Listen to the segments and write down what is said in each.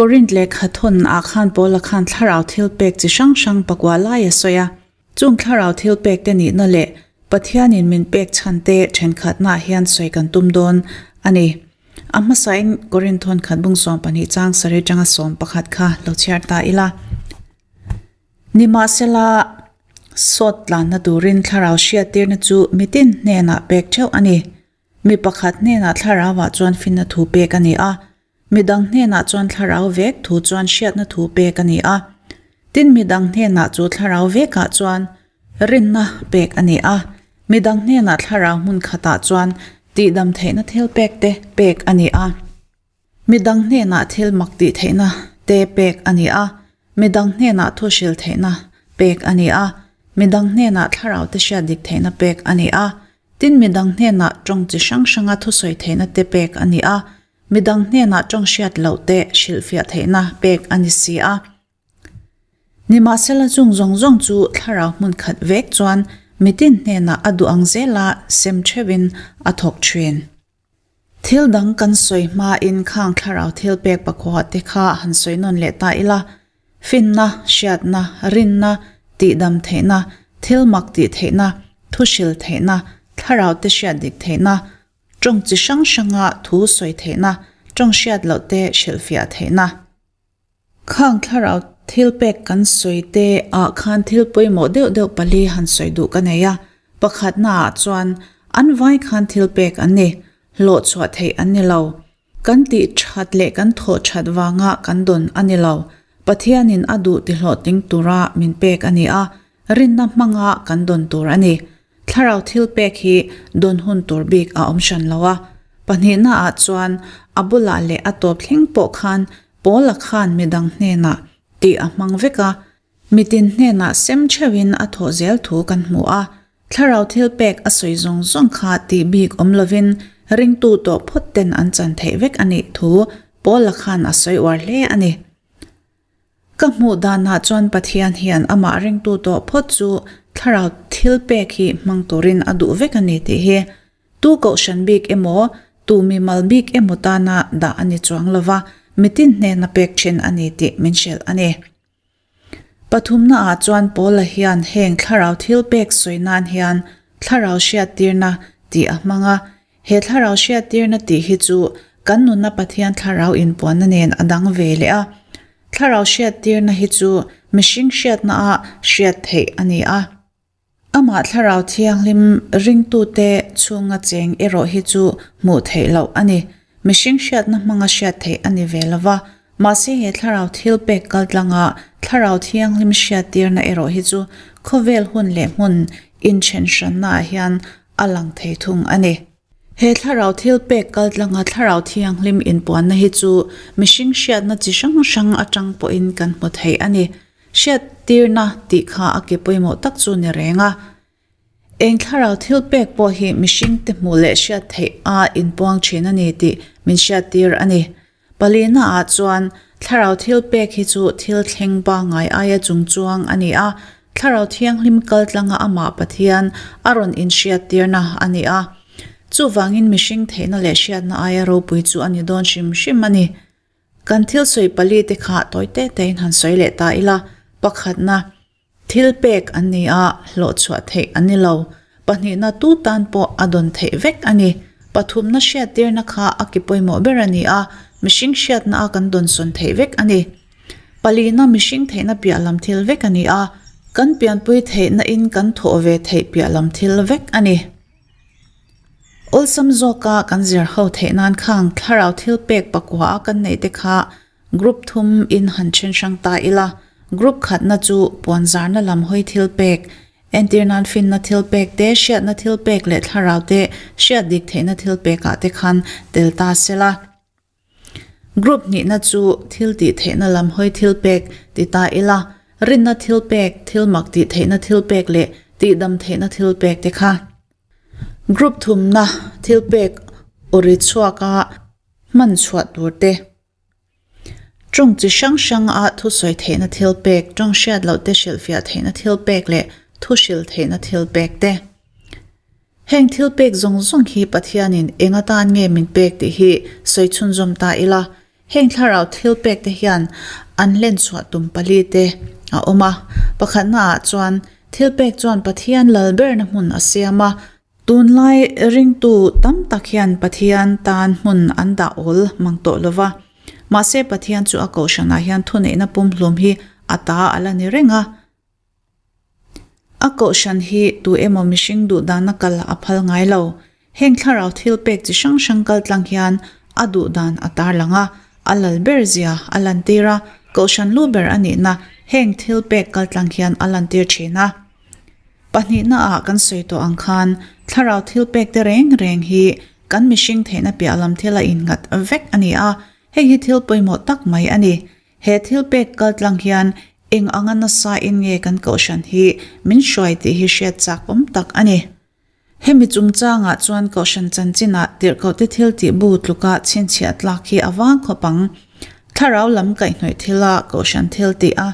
Korinth lehkha thawn ah khan Paula khan thlarau thil pek chi hrang hrang pakua lai a sawi a. Chung thlarau thil pek te nihna leh Pathianin min pek chhan te thenkhatnaah hian sawi kan tum dawn a ni. A hmasain Korinth thawn khat bung 12 chang sarih atanga 11 kha lo chhiar ta ila. Nimahsela, sawt tlanna turin thlarau hriattirna chu mitin hnenah pek theuh a ni. Mi pakhat hnenah thlarauah chuan finna thu pek a ni a, mi dang hnenah chuan thlarau vek thu chuan hriatna thu pek a ni a. Tin, mi dang hnenah chu thlarau vekah chuan rinna pek a ni a, mi dang hnenah thlarau hmun khatah chuan tihdam theihna thil pek te pek a ni a. Mi dang hnenah thil mak tih theihna te pek a ni a, mi dang hnenah thu hril theihna pek a ni a, mi dang hnenah thlarau te hriat dik theihna pek a ni a, tin mi dang hnenah tawng chi hrang hranga thusawi theihna te pek a ni a, mi dang hnenah tawng hriat loh te hrilhfiah theihna pek a ni si a. Nimahsela chung zawng zawng chu thlarau hmun khat vek chuan mitin hnenah a duh ang zela sem theuhin a thawk thin. Thil dang kan sawi hmain khang thlarau thil pek pakua te kha han sawi nawn leh ta ila, finna, hriatna, rinna, tihdam theihna, thil mak tih theihna, thu hril theihna, thlarau te hriat dik theihna, tawng chi hrang hranga thu sawi theihna, tawng hriat loh te hrilhfiah theihna. Khang thlarau thil pek kan sawi te ah khan thil pawimawh deuh deuh pali han sawi duh ka nei a, pakhatna ah chuan an vai khan thil pek an ni, hlawh chhuah theih an ni lo. Kan tih that leh kan thawh that vanga kan dawn a ni lo, Pathianin a duh ti hlawhtling tura min pek a ni a, rinna hmanga kan dawn tur a ni. Thlarau thil pek hi dawn hun tur bik a awm hran lo a, pahnihna ah chuan a bulah leh a tawp thleng pawh khan Paula khan midang hnenah tih a hmang vek a, mitin hnenah sem theuhin a thawh zel thu kan hmu a, thlarau thil pek a sawi zawng zawng kha tih bik awm lovin ringtu tawh phawt ten an chan theih vek a nih thu Paula khan a sawi uar hle a ni. Ka hmuh danah chuan Pathian hian amah ringtu tawh phawt chu thlarau thil pek hi hmang turin a duh vek a ni tih hi Tu kohhran bik emaw, tu mimal bik emaw tana dah a ni chuang lova, mitin hnena pek thin a ni tih min hrilh a ni. Pathumnaah chuan Paula hian heng thlarau thil pek sawi nan hian thlarau hriattirna tih a hmang a. He thlarau hriattirna tih hi chu kan nuna Pathian thlarau inpuanna nen a dang ve leh a. Thlarau hriattirna hi chu mihring hriatnaah hriat theih a ni a. Amah Thlarau Thianghlim ringtute chhunga cheng erawh hi chu hmuh theih loh a ni. Mihring hriatna hmanga hriat theih a ni ve lo va, mahse he Thlarau thil pek kaltlanga Thlarau Thianghlim hriattirna erawh hi chu khawvel hun leh hmun inthen hrannaah hian a lang thei thung a ni. He Thlarau thil pek kaltlanga Thlarau Thianghlim inpuanna hi chu mihring hriatna chi hrang hrang atang pawhin kan hmu thei a ni. Hriattirna tih kha a ke pawimawh tak chu ni reng a. Eng thlarau thil pek pawh hi mihringte hmuh leh hriat theih a inpuang thin a ni tih min hriattir a ni. Palina ah chuan thlarau thil pek hi chu thil thleng pangngai aia chungchuang a ni a, thlarau thianghlim kaltlanga amah Pathian a rawn inhriattirna a ni a. Chuvangin mihring theihna leh hriatna aia ropui chu a ni dawn hrim hrim a ni. Kan thil sawi pali te kha tawi te tein han sawi leh ta ila, pakhatna, thil pek an ni a, hlawh chhuah theih an ni lo. Pahnihna, tu tan pawh a dawn theih vek a ni. Pathumna hriattirna kha a ki pawimawh ber a ni a, mihring hriatna a kan dawnsawn theih vek a ni. Palina, mihring theihna piah lam thil vek a ni a, kan pianpui theihna in kan thawh ve theih piah lam thil vek a ni. Awlsam zawka kan zir ho theih nan khang thlarau thil pek pakua a kan neih te kha group thum in han then hrang ta ila. Group khatna chu puanzarna lam hawi thil pek, entir nan finna thil pek te, hriatna thil pek leh thlarau te hriat dik theihna thil pek ah te khan tel ta sela. Group hnihna chu thil tih theihna lam hawi thil pek ti ta ila, rinna thil pek, thil mak tih theihna thil pek leh tihdam theihna thil pek te kha. Group thumna thil pek aw ri chhuaka hman chhuah tur te. Tawng chi hrang hrang a thusawi theihna thil pek, tawng hriat loh te hrilhfiah theihna thil pek leh thu hrilh theihna thil pek te. Heng thil pek zawng zawng hi Pathianin eng atan nge min pek tih hi sawi chhunzawm ta ila. Heng thlarau thilpek te hian an hlenchhuah tum pali te a awm a. Pakhatna ah chuan thilpek chuan Pathian lal berna hmun a siam a. Tunlai ringtu tam tak hian Pathian tan hmun an dah awl mang tawh lo va. Mahse Pathian chu a kohhranah hian thuneihna pumhlum hi a ta a la ni reng a. A kohhran hi tu emaw mihring duh dana kal a phal ngai lo. Heng thlarau thil pek chi hrang hrang kal tlang hian a duh dan a tarlang a, a lal ber zia a lantir a, kohhran lu ber a nihna heng thil pek kal tlang hian a lantir thin a. Pahnihna ah kan sawi tawh ang khan thlarau thil pek te reng reng hi kan mihring theihna piah lam thil a innghat vek a ni a, hei hi thil pawimawh tak mai a ni. He thil pek kal tlang hian eng anga nasa in nge kan kohhran hi min hruai tih hi hriat chak awm tak a ni. Hemi chungchangah chuan kohhran chanchinah tirhkohte thil tih bu tluka chhinchhiah tlak hi a vang khawp ang. Thlarau lam kaihhnawih thila kohhran thil tih a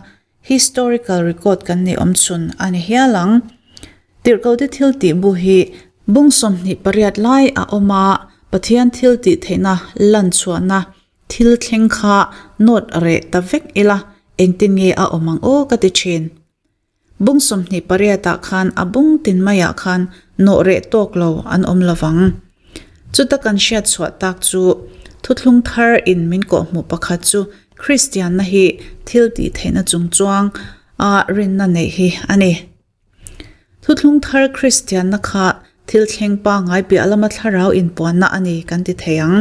historical record kan nih awm chhun a ni hial ang. Tirhkohte thil tih bu hi bung 28 lai a awm a, Pathian thil tih theihna lan chhuahna Thil thleng kha nawt reh ta vek ila engtin nge a awm ang aw ka ti thin. Bung 28 ah khan a bung tin maiah khan nawh reh tawk lo an awm lovang. Chuta kan hriat chhuah tak chu thuthlung thar in min kawhhmuh pakhat chu Kristianna hi thil tih theihna chungchuang a rinna neih hi a ni. Thuthlung thar Kristianna kha thil thleng pangngai piah lama thlarau inpuanna a ni kan ti thei ang.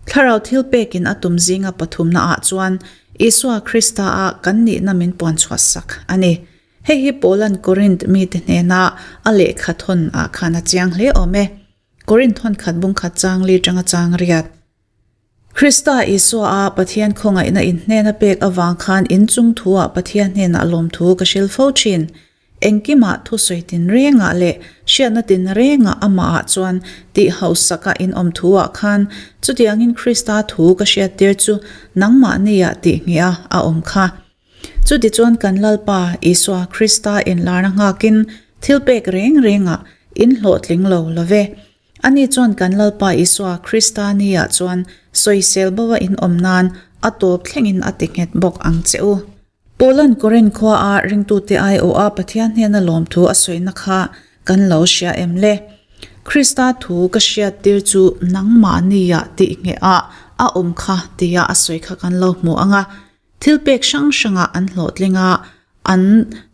Thlarau thil pekin a tum zinga pathumna ah chuan Isua Krista a kan nihna min puan chhuah sak a ni. Hei hi Paula'n Korinth mite hnena a lehkha thawn ah khan a chiang hle awm e. Korinth thawn khat bung khat chang li tanga chang riat. Krista Isua a Pathian khawngaihna in hnena pek avang khan in chung thu-ah Pathian hnenah lawmthu ka hril fo thin. Engkimah thusawi tin rengah leh hriatna tin rengah amahah chuan tih hausaka in awm thu-ah khan chutiangin Krista thu ka hriattir chu nangmahniah tih ngheh a a awm kha. Chutichuan kan Lalpa Isua Krista inlarna nghakin thilpek reng rengah in hlawhtling lo lo ve. Ani chuan kan Lalpa Isua Krista niah chuan sawisel bo a inawm nan a tawp thlengin a ti nghet bawk ang che u. Paula'n Korinth khua a ringtute aiawha Pathian hnena lawmthu a sawina kha kan lo hria em le? Krista thu ka hriattir chu nangmahniah tih nghehah a awm kha tia a sawi kha kan lo hmu ang a. Thil pek hrang hrangah an hlawhtling a, an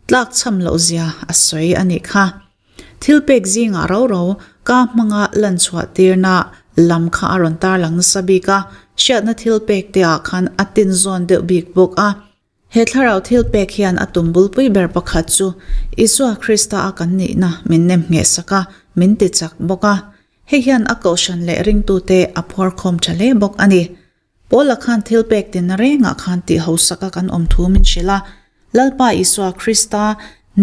tlakchham lohzia a sawi a nih kha. Thil pek zingah ro ro ka hmanga lan chhuah tirna lam kha a rawn tarlang nasa bik a, hriatna thil pek te ah khan a tin zawn deuh bik bawk a. He thlarau thil pek hian a tum bulpui ber pakhat chu Isua Krista a kan nihna min nem ngheh sak a, min ti chak bawk a. Hei hian a kohhran leh ringtute a phuarkhawm tha hle bawk a ni. Paula khan thil pek tin rengah khan tih hausak a kan awm thu min hrilh a, Lalpa Isua Krista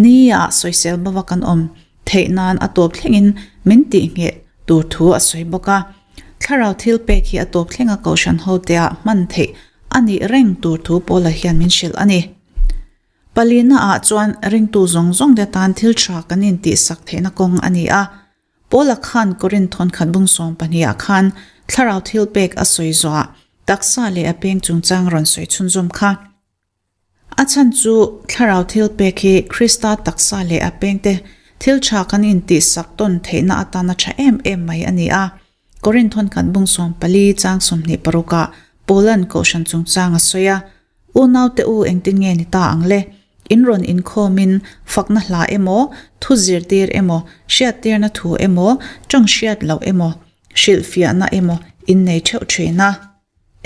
ni-ah sawisel bova kan awm theih nan a tawp thlengin min tih ngheh tur thu a sawi bawk a. Thlarau thil pek hi a tawp thlenga Kohhran hoteah hman theih a nih reng tur thu Paula hian min hrilh a ni. Palina ah chuan ringtu zawng zawng te tan thil tha kan intihsak theihna kawng a ni a. Paula khan Korinth thawnkhat bung 12 ah khan thlarau thil pek a sawi zawhah taksa leh a peng chungchang rawn sawi chhunzawm kha. A chhan chu thlarau thil pek hi Krista taksa leh a pengte thil tha kan intihsak tawn theihna atana tha em em mai a ni a. Korinth thawnkhat bung 14 chang 26 ah Paula'n kohhran chungchang a sawi a. Unaute u engtin nge ni ta ang le? In rawn inkhawmin fakna hla emaw, thu zirtir emaw, hriattirna thu emaw, tawng hriat loh emaw, hrilhfiahna emaw in nei theuh thin a.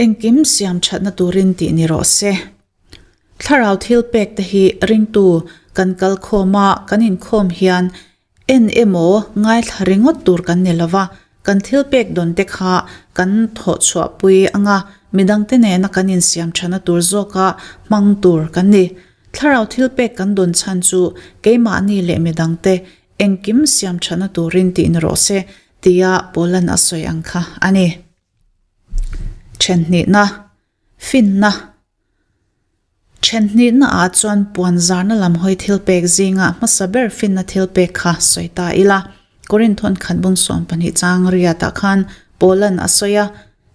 Engkim siam thatna turin tih ni rawh se. Thlarau thil pek te hi ringtu kan kal khawm a, kan inkhawm hian En emaw, ngaithla ringawt tur kan ni lova, kan thil pek dawn te kha kan thawh chhuahpui anga midangte nena kan insiam thana tur zawka hmang tur kan ni. Thlarau thil pek kan dawn chhan chu keimahni leh midangte engkim siam thana turin tih ni rawh se tia Paula'n a sawi ang kha a ni. Thenhnihna, Finna. Thenhnihna ah chuan puan zarna lam hawi thil pek zingah hmasa ber finna thil pek kha sawi ta ila. Korinth thawnkhat bung 12 chang riatah khan Paula'n a sawi a.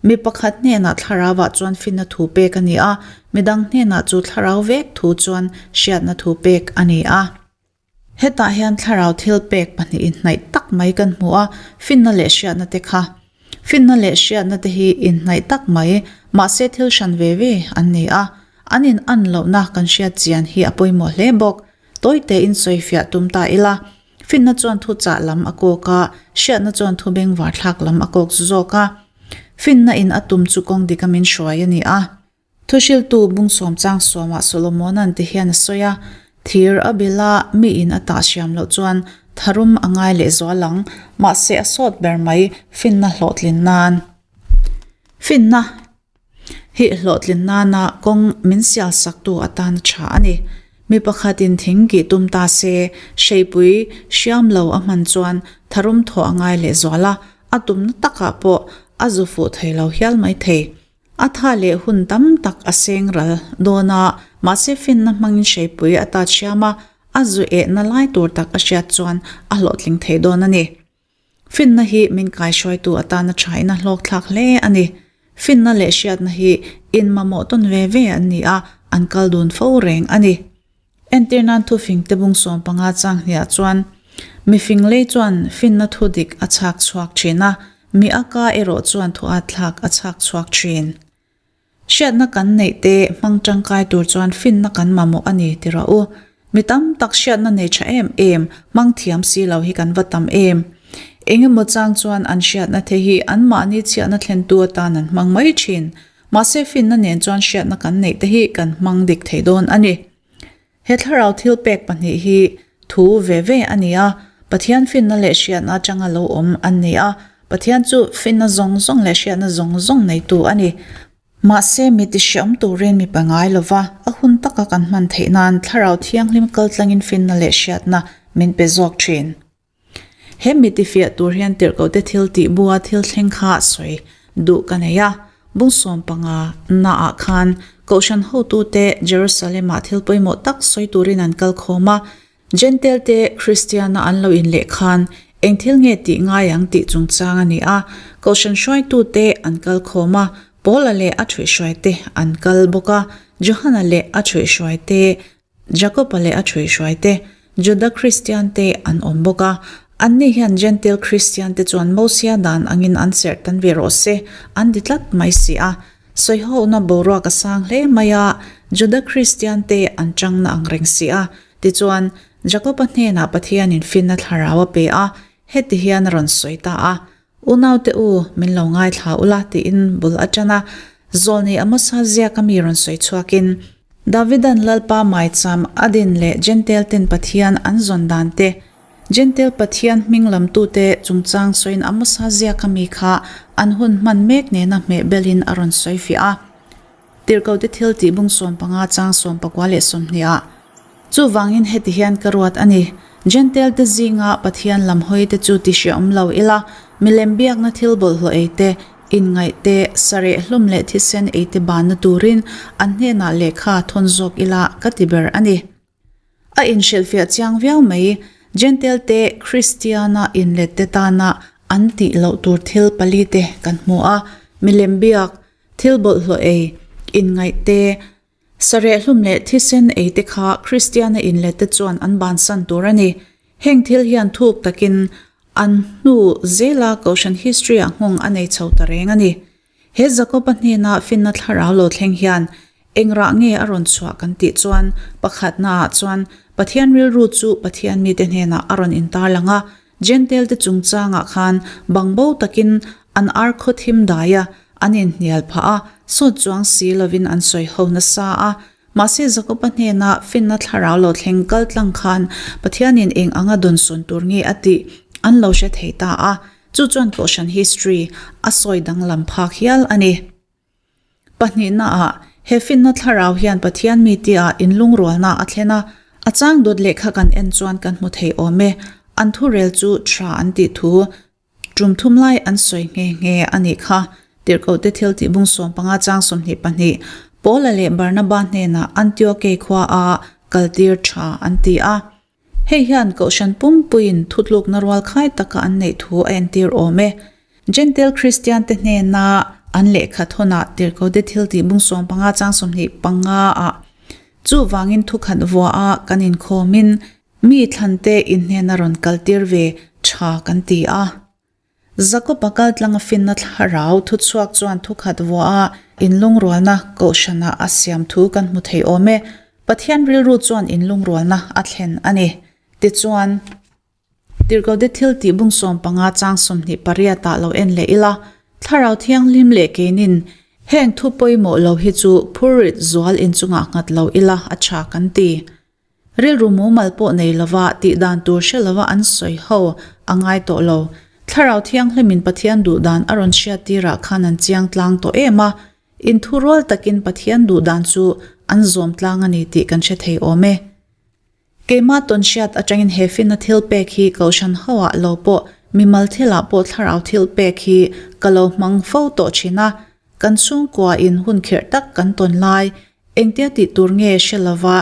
Mi pakhat hnenah thlarauah chuan finna thu pek a ni a, mi dang hnenah chu thlarau vek thu chuan hriatna thu pek a ni a. Hetah hian thlarau thil pek pahnihin inhnaih tak mai kan hmu a, finna leh hriatna te kha. Finna leh hriatna te hi inhnaih tak mai, mahse thil hran ve ve an ni a. An in an lohna kan hriat chian hi a pawimawh hle bawk. Tawi tein sawifiah tum ta ila, finna chuan thu chah lam a kawk a, hriatna chuan thu bengvar thlak lam a kawk zawk a. Finna in a tum chu kawng dika min hruai a ni a. Thuhriltu bung sawm chang sawmah Solomona'n ti hian a sawi a, Thir a bil a, miin a tah hriam loh chuan tharum a ngai leh zual ang, mahse a sawt ber mai finna hlawhtlin nan. Finna hi hlawhtlin nana kawng min sial saktu atan a tha a ni. Mi pakhatin thing kih tum ta se, hreipui hriam lo a hman chuan tharum thawh a ngai leh zual a, a tumna takah pawh a zu fuh thei lo hial mai thei. A tha leh hun tam tak a seng ral dawn a, mahse finna hmangin hreipui a tat hriam a, a zu ehna lai tur tak a hriat chuan a hlawhtling thei dawn a ni. Finna hi min kaihruaitu atana thain a hlawkthlak hle a ni. Finna leh hriatna hi inmamawh tawn ve ve an ni a, an kal dun fo reng a ni. Entir nan thufing te bung 15 chang hniah chuan, Mifing lei chuan finna thu dik a chhak chhuak thin a, mi a ka erawh chuan thu at thlak a chhak chhuak thin. Hriatna kan neih te hmang tangkai tur chuan finna kan mamawh a ni ti rawh u. Mi tam tak hriatna nei tha em em, hmang thiam si lo hi kan va tam em. Eng emaw chang chuan an hriatna the hi anmahni chhiatna thlentu atan an hmang mai thin. Mahse finna nen chuan hriatna kan neih te hi kan hmang dik thei dawn a ni. He thlarau thil pek pahnih hi thu ve ve a ni a, Pathian finna leh hriatna atanga lo awm an ni a, Pathian chu finna zawng zawng leh hriatna zawng zawng neitu a ni. Mahse mi tihriam turin mi pe ngai lova, a hun taka kan hman theih nan Thlarau Thianghlim kaltlangin finna leh hriatna min pe zawk thin. He mi tifiah tur hian tirhkohte thil tih bua thil thleng kha sawi duh ka nei a. Bung 15 naah khan Kohhran hotute Jerusalem-ah thil pawimawh tak sawi turin an kal khawm a. Jentail-te Kristiana an lo inleh khan eng thil nge tih ngai ang tih chungchang a ni a. Kohhran hruaitute an kal khawm a, Paula leh a thuihhruaite an kal bawk a, Johana leh a thuihhruaite Jakoba leh a ṭhuihhruaite, Juda Kristiante an awm bawk a. Anni hian Jentail Kristiante chuan Mosia dan angin an serh tan ve rawh se, an ti tlat mai si a. Sawihohna boruak a sang hle mai a, Juda Kristiante an ṭangna ang reng si a. Tichuan, Jakoba hnenah Pathianin finna thlarau a pe a, heti hian a rawn sawi ta a, Unaute u, min lo ngaithla ula tiin bul a ṭan a. Zawlnei Amosa ziaka mi rawn sawi chhuakin, Davidan Lalpa maicham a din leh Jentail-ten Pathian an zawn dan te, Jentail Pathian hming lamtute chungchang sawiin Amosa ziaka mi kha an hun hman mek nena hmeh belin a rawn sawi fiah a. Tirhkohte thil tih bung 15 chang 19 leh 20 ah. Chuvangin heti hian ka ruat a ni, Jentail te zinga Pathian lam hawi te chu ti hreawm lo ila, milem biakna thil bawlhhlawh ei te, inngaih te, sareh hlum leh thisen ei te banna turin an hnenah lehkha thawn zawk ila ka ti ber a ni. A inhrilhfiah chiang viau mai, Jentail te Kristiana inlet te tana an tih loh tur thil pali te kan hmu a, milem biak, thil bawlhhlawh ei, inngaih te, Sareh hlum leh thisen ei te kha Kristiana inlet te chuan an bansan tur a ni. Heng thil hian thuk takin an hnu zela Kohhran history-ah nghawng a nei chho ta reng a ni. He Jakoba hnena finna thlarau lo thleng hian eng rah nge a rawn chhuah kan tih chuan pakhatnaah chuan Pathian rilru chu Pathian mite hnenah a rawn intarlang a, Jentail te chungchangah khan bangbo takin an ar khaw thim dai a, an inhnial phah a, sawt chuang si lovin an sawi ho nasa a. Mahse Jakoba hnena finna thlarau lo thleng kal tlang khan Pathianin eng anga dawnsawn tur nge a tih an lo hre thei ta a, chu chuan Kohhran history a sawi danglam phak hial a ni. Pahnihnaah, he finna thlarau hian Pathian mi tia inlungrualna a thlen a, a chang dawt lehkha kan en chuan kan hmu thei awm e. An thurel chu tha an tih thu tum thum lai an sawi nghe nghe a nih kha. Tirhkohte thil tih bung 15 chang 22, Paula leh Barnaba hnenah Antiokei khua a kaltir tha an ti a. Hei hian Kohhran pumpuiin thutlukna rual khai taka an neih thu a entir awm e. Jentail Kristiante hnena an lehkha thawnah Tirhkohte thiltih bung 15 chang 25 ah chuvangin thukhat vuaha kan inkhawmin mi thlante inhnena rawn kaltir ve tha kan ti a. Jakob-a kaltlanga finna thlarau thuchhuak chuan thukhat vuaha inlungrualna kohhranah a siam thu kan hmu thei awm e. Pathian rilru chuan inlungrualna a thlen a ni. Tichuan. Tirhkohte thil tih bung 15 chang 28 ah lo en leh ila, Thlarau Thianghlim leh keinin heng thu pawimawh lo hi chu phurrit zual inchungah nghat lo ila a tha kan ti. Rilru mumal pawh nei lova tih dan tur hre lova an sawi ho a ngai tawh lo. Thlarau Thianghlimin Pathian duh dan a rawn hriat tirah khan an chiang tlang tawh em a, inthurual takin Pathian duh dan chu an zawm tlang a ni tih kan hre thei awm e. Keimah tawn hriat atangin he finna thil pek hi Kohhran hoah lo pawh mimal thilah pawh thlarau thil pek hi ka lo hmang fo tawh thin a, kan chhungkua in hun khirh tak kan tawn lai, engtia tih tur nge hre lova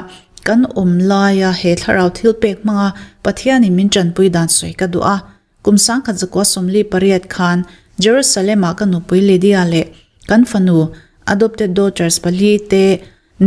kan awm laia he thlarau thil pek hmanga Pathianin min tanpui dan sawi ka duh a. Kum 1948 khan Jerusalem-ah ka nupui Lydia leh kan fanu adopted daughters pali te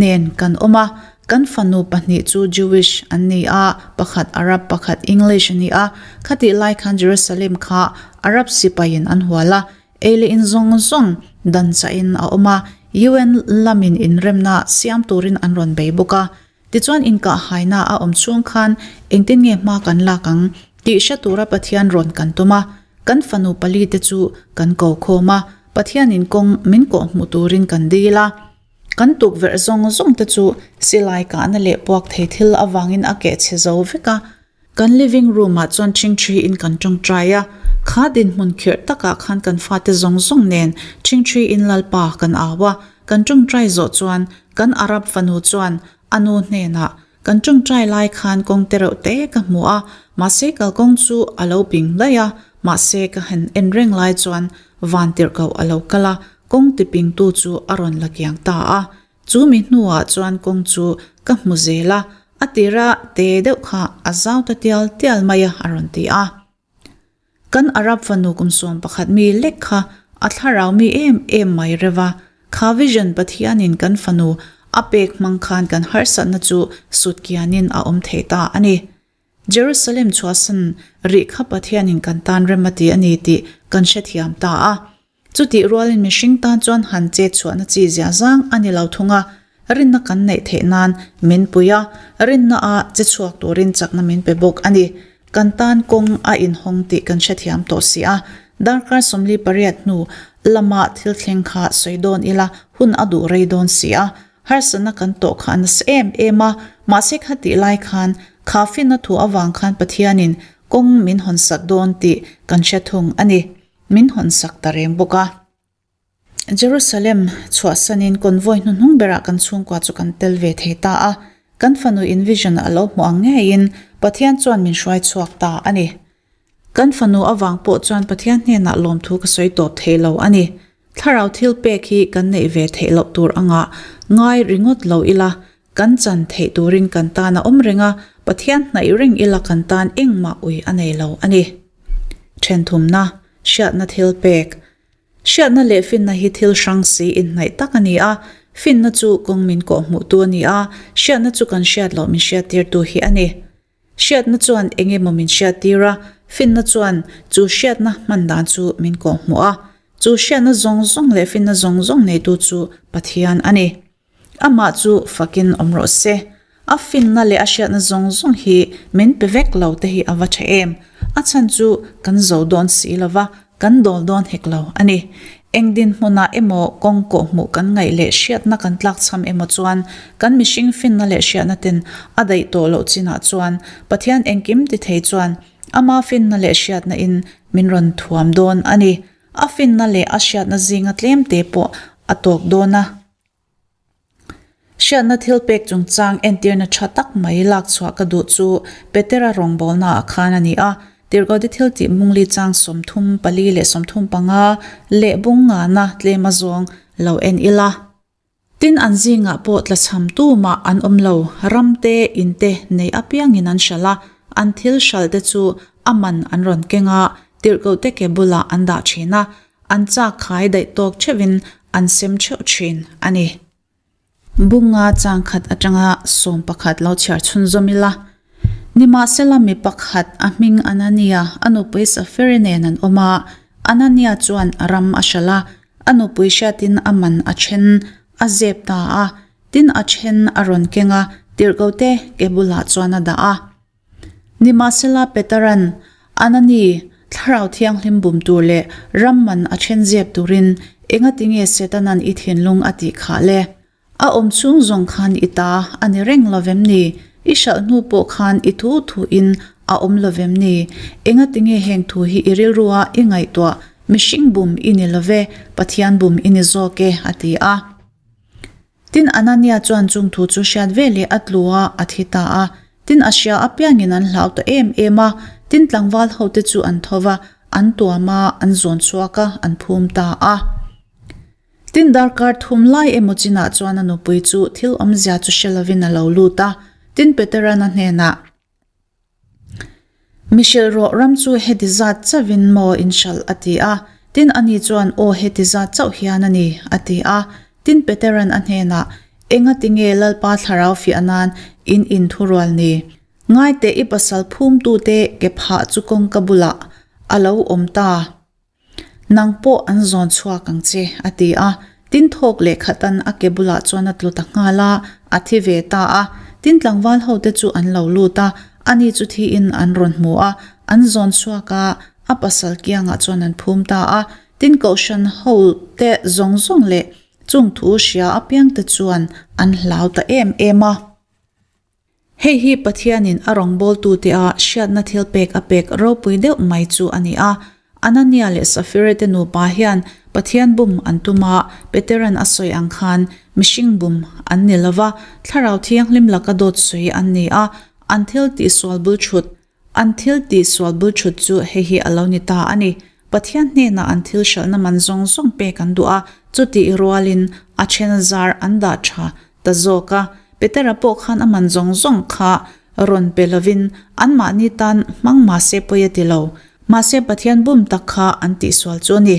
nen kan awm a, kan fanu pahnih chu Jewish an ni a, pakhat Arab pakhat English a ni a, khatih lai khan Jerusalem kha Arab sipaiin an hual a, ei leh in zawng zawng dan chahin a awm a, UN lamin inremna siam turin an rawn bei bawk a. Tichuan inkahhaina a awm chhung khan engtin nge hma kan lak ang tih hre tura Pathian rawn kan tum a, kan fanu pali te chu kan ko khawm a, Pathianin kawng min kawh hmuh turin kan dil a. Kan tukverh zawng zawng te chu silai kahna leh puak thei thil avangin a keh chhe zo vek a. Kan living room ah chuan ṭhingṭhi in kan ṭawngṭai a, kha dinhmun khirh takah khan kan fate zawng zawng nen ṭhingṭhi in Lalpa kan au a. Kan ṭawngṭai zawh chuan kan Arab fanu chuan a nu hnenah, Kan ṭawngṭai lai khan kawng te reuh te ka hmu a, mahse kalkawng chu a lo ping daih a, mahse ka han en reng lai chuan van tirhkoh a lo kal a, kawng tipingtu chu a rawn la kiang ta a. Chu mi hnuah chuan kawng chu ka hmu zel a, a tira te deuh kha a zau ta tial tial mai a, a rawn ti a. Kan Arab fanu kum 11 mi lek kha a thlarau mi em em mai reuh a, kha vision Pathianin kan fanu a pek hmang khan kan harsatna chu sut kianin a awm thei ta a ni. Jerusalem chhuahsan rih kha Pathianin kan tan rem a ti a ni tih kan hrethiam ta a. Chutih rualin mihring tan chuan han chet chhuahna chi zia zang a ni lo thung a, rinna kan neih theih nan min pui a, rinna a che chhuak turin chakna min pe bawk a ni. Kan tan kawng a inhawng tih kan hrethiam tawh si a, darkar 48 hnu lama thil thleng kha sawi dawn ila hun a duh rei dawn si a, harsatna kan tawh kha a nasa em em a, mahse khatih lai khan kha finna thu avang khan Pathianin kawng min hawnsak dawn tih kan hre thung a ni. Min hawnsak ta reng bawk a. Jerusalem chhuahsanin convoy hnuhnung berah kan chhungkua chu kan tel ve thei ta a. Kan fanu in vision a lo hmuh ang ngeiin Pathian chuan min hruai chhuak ta a ni. Kan fanu avang pawh chuan Pathian hnenah lawmthu ka sawi tawp thei lo a ni. Thlarau thil pek hi kan neih ve theih loh tur anga ngai ringawt lo ila, kan chan theih turin kan tan a awm reng a, Pathian hnaih reng ila kan tan engmah ui a nei lo a ni. Thenthumna, hriatna thil pek. Hriatna leh finna hi thil hrang si inhnaih tak a ni a, finna chu kawng min kawhhmuhtu a ni a, hriatna chu kan hriat loh min hriattirtu hi a ni. Hriatna chuan eng emaw min hriattir a, finna chuan chu hriatna hman dan chu min kawhhmuh a. Chu hriatna zawng zawng leh finna zawng zawng neitu chu Pathian a ni. Amah chu fakin awm rawh se. A finna leh a hriatna zawng zawng hi min pe vek lo te hi a va tha em. A chhan chu kan zo dawn si lo va, kan dawl dawn hek lo a ni. Eng dinhmunah emaw kawng kawhhmuh kan ngaih leh hriatna kan tlakchham emaw chuan kan mihring finna leh hriatna ten a daih tawh loh chinah chuan Pathian engkim ti thei chuan ama finna leh hriatna in min rawn thuam dawn a ni. A finna leh a hriatna zinga tlemte pawh a tawk dawn a. Hriatna thil pek chungchang entirna tha tak mai lak chhuah ka duh chu Petera rawngbawlnaah khan a ni a. Tirhkohte thil tih bungli chang 34 leh 35 leh bung ngana tlem a zawng lo en ila. Tin an zingah pawh tlachham tumah an awm lo, ram te, in te nei apiangin an hralh a, an thil hralh te chu a man an rawn keng a. Tirhkohte ke bulah an dah thin a, an chak khai daih tawk theuhin an sem theuh thin a ni. Bunga changkhat atanga 11 lo chhiar chhunzawm ila. Nimahsela mi pakhat a hming Anania a nupui Safiri nen an awm a, Anania chuan ram a hralh a, a nupui hriatin a man a then a zep ta a, tin a then a rawn keng a, tirhkohte ke bulah chuan a dah a. Nimahsela Petera'n, Anani, Thlarau Thianghlim bum tur leh ram man a then zep turin engatinge Setana'n i thinlung a tih khah le? A awm chhung zawng khan i ta a ni reng lo vem ni? I hralh hnu pawh khan i thu thuin a awm lo vem ni? Engatinge heng thu hi i rilrua i ngaihtuah mihring bum i ni lo ve, Pathian bum i ni zawk e, a ti a. Tin, Anania chuan chung thu chu hriat ve leh a tlu a, a thi ta a. Tin, a hria apiangin an hlau ta em em a. Tin, tlangval hote chu an tho va, an tuam a, an zawn chhuak a, an phum ta a. Tin, darkar thum lai emaw chinah chuan a nupui chu thil awmzia chu hre lovin a lo lut a. Tin, Peterana hnenah. Mi hrilh rawh ram chu heti zat chauhin maw in hralh a ti a. Tin ani chuan aw heti zat chauh hian a ni a ti a. Tin Peteran a hnenah Enga tinge Lalpa thlarau fiah nan in inthurual ni? Ngaiteh i pasal phumtute ke phah chu kawngka bulah a lo awm ta. Nang pawh an zawn chhuak ang che, a ti a. Tin thawk leh khatan a ke bulah chuan a tlu ta nghal a, a thi ve ta a. Tin tlangval hote chu an lo lut a, ani chu thiin an rawn hmu a, an zawn chhuak a, a pasal kiangah chuan an phum ta a. Tin kohhran hote zawng zawng leh chung thu hria apiangte chuan an hlau ta em em a. Hei hi Pathianin a rawngbawltute a hriatna thil pek a pek ropui deuh mai chu a ni a. Anania leh Safira te nupa hian Pathian bum an tum a, Peteran a sawi ang khan mihring bum an ni lo va, Thlarau Thianghlim laka dawt sawi an ni a, an thil tihsual bul chhut An thil tihsual bul thut chu hei hi a lo ni ta a ni. Pathian hnenah an thil hralhna man zawng zawng pek an duh a, chutih rualin a then zar an dah tha ta zawk a. Petera pawh khan a man zawng zawng kha rawn pe lovin anmahni tan hmang mahse pawi a ti lo. Mahse Pathian bum tak kha an tihsual chu a ni.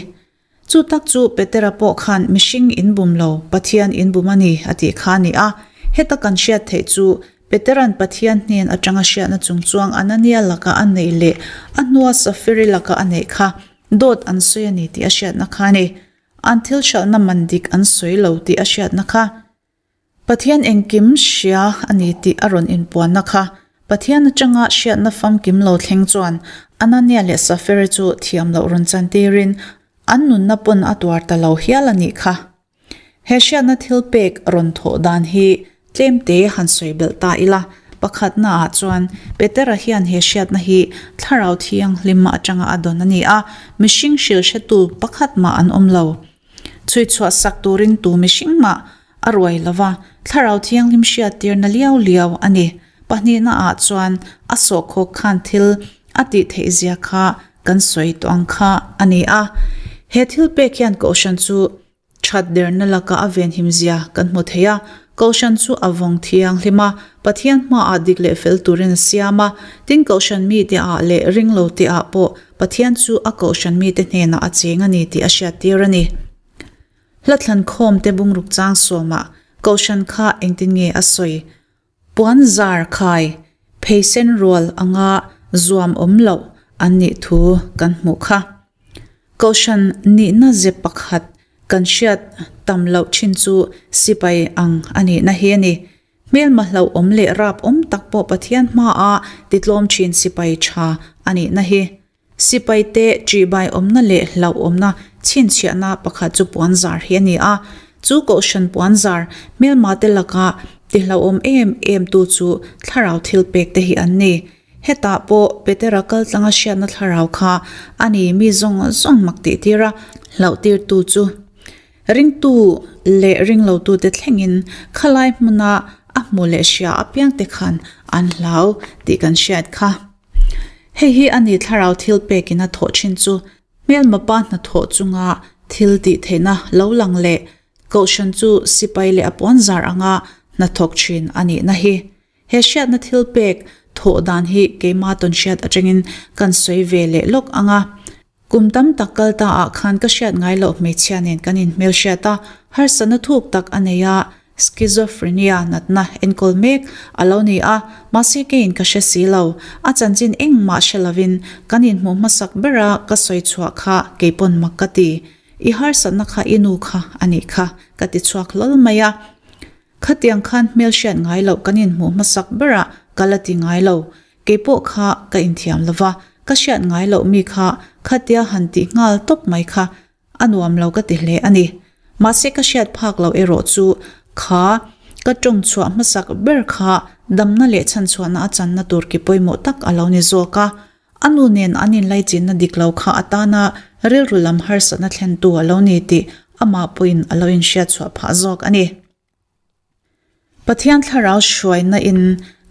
Chu tak chu Petera pawh khan mihring in bum lo, Pathian in bum a ni a tih kha a ni a. Heta kan hriat theih chu Petera'n Pathian hnen atanga hriatna chungchuang Anania laka a neih leh a hnua Safiri laka a neih kha dawt an sawi a ni tih a hriatna kha a ni. An thil hralhna man dik an sawi lo tih a hriatna kha. Pathian engkim hria a ni tih a rawn inpuanna kha Pathian atanga hriatna famkim lo thleng chuan Anania leh Safira chu thiam loh rawn chantirin an nunna pawn a tuar ta lo hial a nih kha. He hriatna thil pek rawn thawh dan hi tlemte han sawi belh ta ila, pakhatnaah chuan Petera hian he hriatna hi Thlarau Thianghlim atanga a dawn a ni a, mihring hrilhretu pakhat mah an awm lo. Chhui chhuah sak turin tu mihring mah a ruai lo va, Thlarau Thianghlim hriattirna liau liau a ni. Pahnihna ah chuan a sawhkhawk khan thil a tih theih zia kha kan sawi tawh ang kha a ni a. He thil pek hian Kohhran chu that derna laka a venhim zia kan hmu thei a. Kohhran chu a vawng thianghlim a, Pathian hmaah dik leh fel turin a siam a. Tin Kohhran mite ah leh ringlo te ah pawh Pathian chu a Kohhran mite hnenah a cheng a ni tih a hriattir a ni. Hlathlan khawmte bungruk chang sawmah Kohhran kha engtin nge a sawi? Puan zar khai pheisen rual anga zuam awm loh an nih thu kan hmuh kha. Kohhran nihna ze pakhat kan hriat tam loh thin chu sipai ang a nihna hi a ni. Hmelma hlauhawm leh rap awm tak pawh Pathian hmaa titlawm thin sipai tha a nihna hi. Sipaite ṭihbai awmna leh hlauhawmna chhinchhiahna pakhat chu puanzar hi a ni a. Chu kohhran puanzar hmelmate laka tihlauhawm em em tu chu thlarau thil pek te hi an ni. Hetah pawh Petera kaltlanga hriatna thlarau kha a ni mi zawng zawng mak tihtir a, hlauhtirtu chu. Ringtu leh ringlotute thlengin khalai hmuna a hmu leh hria apiangte khan an hlau tih kan hriat kha. Hei hi a ni thlarau thil pekin a thawh thin chu hmelmapa hnathawh chunga thil tih theihna lo lang leh kohhran chu sipai leh a pawnzar anga hnathawk thin a nihna hi. He hriatna thil pek thawh dan hi keima tawn hriat atangin kan sawi ve leh lawk ang a. Kum tam tak kal ta ah khan ka hriat ngai loh hmeichhia nen kan inhmelhriat a, harsatna thuk tak a nei a, schizophrenia natna enkawl mek a lo ni a, mahse keiin ka hre si lo. A chanchin engmah hre lovin kan inhmuh hmasak bera ka sawi chhuah kha keipawn mak ka ti. I harsatna kha i nu kha a nih kha ka ti chhuak hlawl mai a. Khatiang khan hmelhriat ngai loh kan inhmuh hmasak berah ka la ti ngai lo. Keipawh kha ka inthiam lo va, ka hriat ngai loh mi kha khatia han tih nghal tawp mai kha a nuam lo ka ti hle a ni. Mahse ka hriat phak loh erawh chu kha ka tawng chhuah hmasak ber kha damna leh chhanchhuahna a channa tur ki pawimawh tak a lo ni zawk a. A nu nen an inlaichinna dik lo kha a tana rilru lam harsatna thlentu a lo ni tih amah pawhin a lo inhriat chhuah phah zawk a ni. Pathian thlarau hruaina in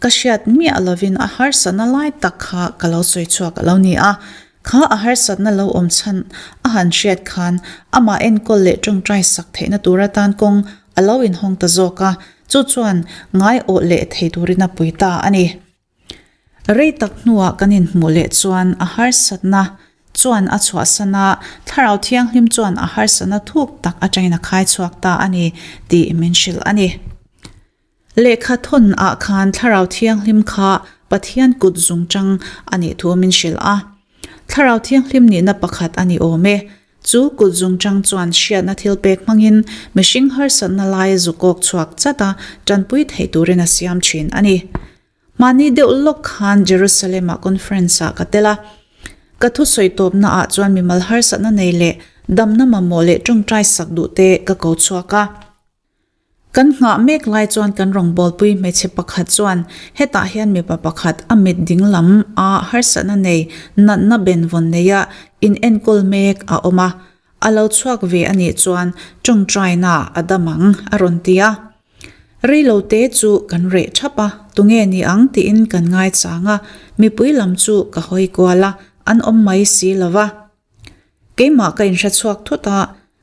ka hriat miah lovin a harsatna lai tak kha ka lo sawi chhuak a lo ni a. Kha a harsatna lo awm chhan a han hriat khan amah enkawl leh tawngtai sak theihna tur atan kawng a lo inhawng ta zawk a, chu chuan ngaiawh leh thei turin a pui ta a ni. Rei tak hnuah kan inhmuh leh chuan a harsatna chuan a chhuahsan a, Thlarau Thianghlim chuan a harsatna thuk tak atangin a khai chhuak ta a ni tih min hrilh a ni. Lehkha thawn ah khan Thlarau Thianghlim kha Pathian kut zungchang a nih thu min hrilh a. Thlarau Thianghlim nihna pakhat a ni awm e. Chu kut zungchang chuan hriatna thil pek hmangin mihring harsatna lai zukawk chhuak chat a tanpui theih turin a siam thin a ni. Mahni deuh lawk khan Jerusalem-ah conference-ah ka tel a. Ka thusawi tawpnaah chuan mimal harsatna nei leh damna mamawh leh tawngtai sak duhte ka ko chhuak a. Kan nghah mek lai chuan kan rawngbawlpui hmeichhe pakhat chuan hetah hian mipa pakhat a mit dinglam a harsatna nei natna benvawn neia inenkawl mek a awm a. A lo chhuak ve a nih chuan tawngtaina a dam ang a rawn ti a. Reilo te chu kan reh thap a, tunge ni ang tiin kan ngaichang a, mipui lam chu ka hawi kual a, an awm mai si lo va. Keimah ka inhre chhuak thut a,